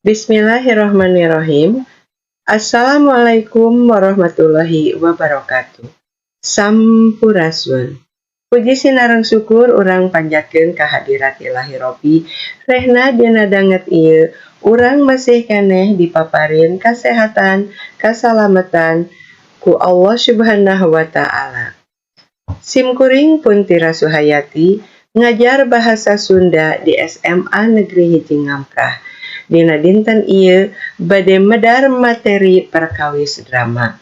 Bismillahirrahmanirrahim. Assalamualaikum warahmatullahi wabarakatuh. Sampurasun. Puji sinareng syukur urang panjatkeun ka hadirat Ilahi Robbi, rehna dina danget ieu urang masih keneh dipaparin kasehatan, kasalamatan ku Allah Subhanahu wa Ta'ala. Sim kuring Puntira Suhayati, ngajar bahasa Sunda di SMA Negeri 1 Ngamprah. Dina dinten ieu bade medar materi perkawis drama.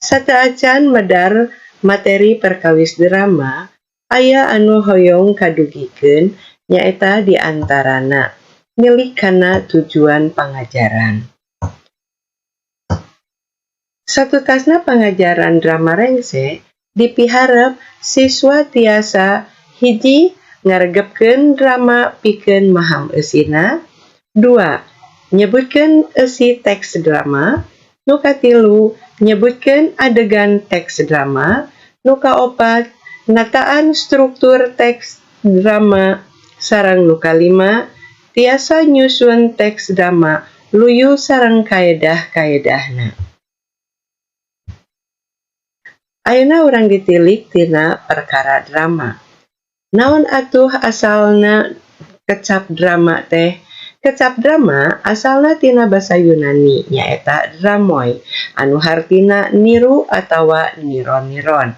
Sateuacan medar materi perkawis drama, aya anu hoyong kadugikeun, nyaeta diantarana milik kana tujuan pangajaran. Satutasna pangajaran drama rengse dipiharep siswa tiasa: 1. Ngaregepkeun drama pikeun maham eusina. 2. Nyebutkeun eusi teks drama. Nu katilu, nyebutkeun adegan teks drama. Nu kaopat, nataan struktur teks drama, sareng nu kalima, tiasa nyusun teks drama luyu sareng kaedah-kaedahna. Ayeuna urang ditilik tina perkara drama. Naon atuh asalna kecap drama teh? Kecap drama asalna tina basa Yunani, nyaeta dramoi, anu hartina niru atawa niron-niron.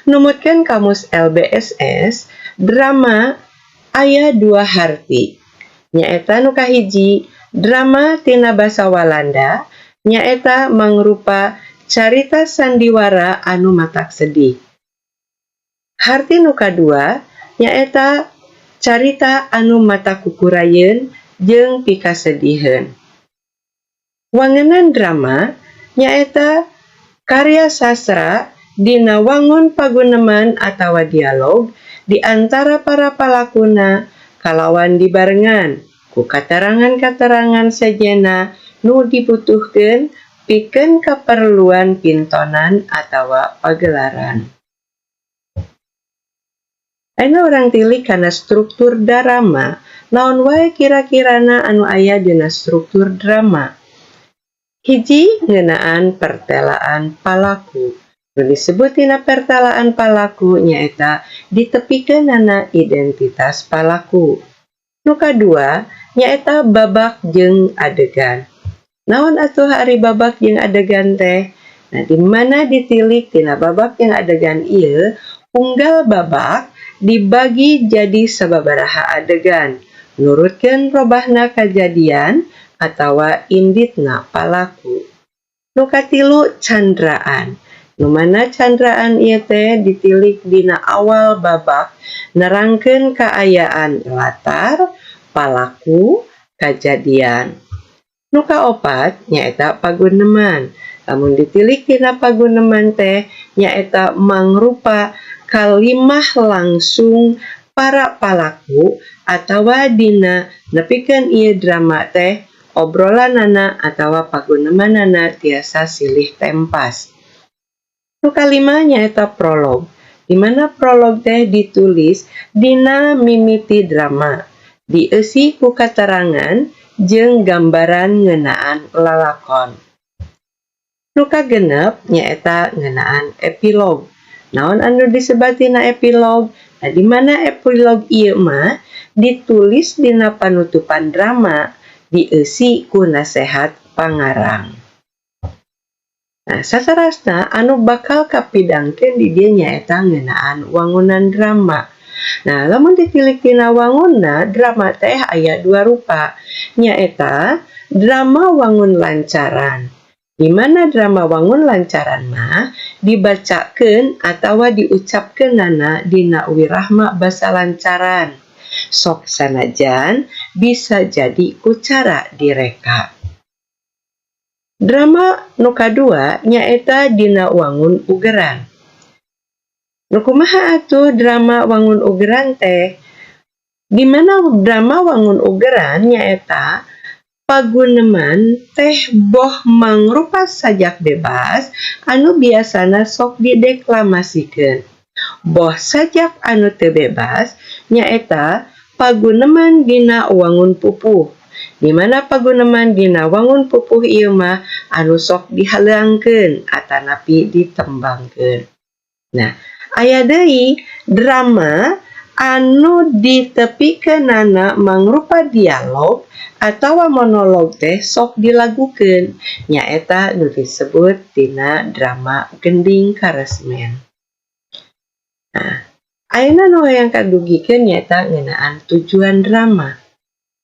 Numutkeun kamus LBSS, drama aya dua harti. Nyaeta nu kahiji, drama tina basa Walanda, nyaeta mangrupa carita sandiwara anu matak sedih. Harti nu kadua nyaeta carita anu matak kukurayeun jeung pikasediheun. Wangenan drama nyaeta karya sastra dina wangun paguneman atawa dialog di antara para palakuna kalawan dibarengan ku katerangan-katerangan sejenna nu dibutuhkeun pikeun kaperluan pintonan atawa pagelaran. Ayeuna urang tilik kana struktur drama. Naon wae kira-kirana anu aya dina struktur drama? 1, ngeunaan pertelaan palaku. Nu disebut dina pertelaan palaku nyaeta ditepikeunana identitas palaku. Nu kadua nyaeta babak jeung adegan. Naon atuh ari babak jeung adegan teh? Nah, di mana ditilik tina babak jeung adegan ieu, unggal babak dibagi jadi sababaraha adegan nurutkeun robahna kajadian atawa inditna palaku. Nu katilu, candraan. Nu mana candraan ieu teh ditilik dina awal babak, nerangkeun kaayaan latar, palaku, kajadian. Nu kaopat nyaeta paguneman. Lamun ditilik tina paguneman teh nyaeta mangrupa kalimah langsung para palaku atawa dina nepikeun ieu drama teh obrolanana atawa pagunemanana tiasa silih tempas. Nu kalima nyaeta prolog, di mana prolog teh ditulis dina mimiti drama, dieusi ku katerangan jeung gambaran ngeunaan lalakon. Nu kagenep nyaeta ngeunaan epilog. Naon anu disebat dina epilog? Nah, di mana epilog ieu mah ditulis dina panutupan drama, dieusi ku nasehat pangarang. Nah, saterasna anu bakal kapidangkeun di dieu nyaeta ngeunaan wangunan drama. Nah, lamun ditilik tina wangunna, drama teh aya dua rupa, nyaeta drama wangun lancaran. Di mana drama wangun lancaran mah dibacakeun atawa diucapkeunana dina wirahma basa lancaran. Sok sanajan bisa jadi ku cara direka. Drama nu kadua nyaeta dina wangun ugeran. Nu kumaha atuh drama wangun ugeran teh? Di mana drama wangun ugeran nyaeta paguneman teh boh mangrupa sajak bebas anu biasana sok dideklamasikeun. Boh sajak anu teu bebas, nyaeta paguneman dina wangun pupuh. Di mana paguneman dina wangun pupuh ieu mah anu sok dihaleuangkeun atanapi ditembangkeun. Nah, aya deui drama anu ditepikeunana mangrupa dialog atawa monolog teh sok dilagukeun, nyaeta nu disebut dina drama Gending Karesmen. Nah, ayeuna nu hayang kadugikeun nyaeta ngeunaan tujuan drama.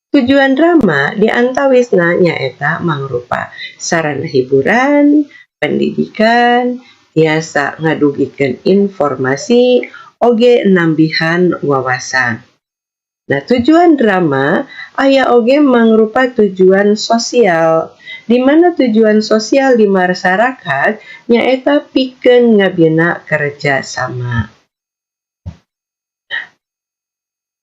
Tujuan drama diantawisna nyaeta mangrupa sarana hiburan, pendidikan, tiasa ngadugikeun informasi, oge nambihan wawasan. Nah, tujuan drama aya oge mangrupa tujuan sosial, di mana tujuan sosial di masyarakat nyaeta pikeun ngabina kerja sama.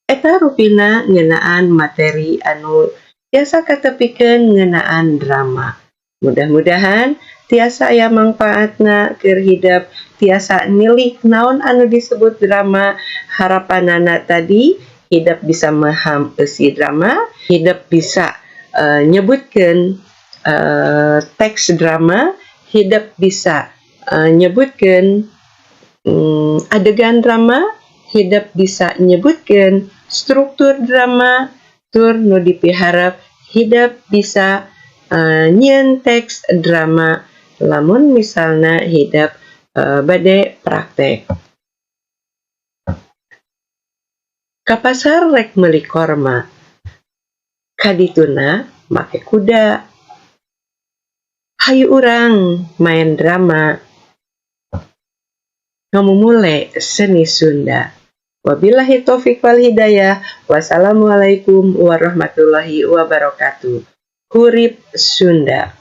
Eta rupina ngeunaan materi anu tiasa katepikeun ngeunaan drama. Mudah-mudahan tiasa aya mangpaatna keur hidep, tiasa nilik naon anu disebut drama. Harapanana tadi hidep bisa maham eusi drama, hidep bisa nyebutkeun teks drama, hidep bisa nyebutkeun adegan drama, hidep bisa nyebutkeun struktur drama, tur nu dipiharep hidep bisa nyieun teks drama lamun misalna hidep bade praktek. Ka pasar rek meuli korma, kadituna make kuda. Hayu urang maen drama, ngamumule seni Sunda. Wabillahi taufik wal hidayah. Wassalamualaikum warahmatullahi wabarakatuh. Hurip Sunda.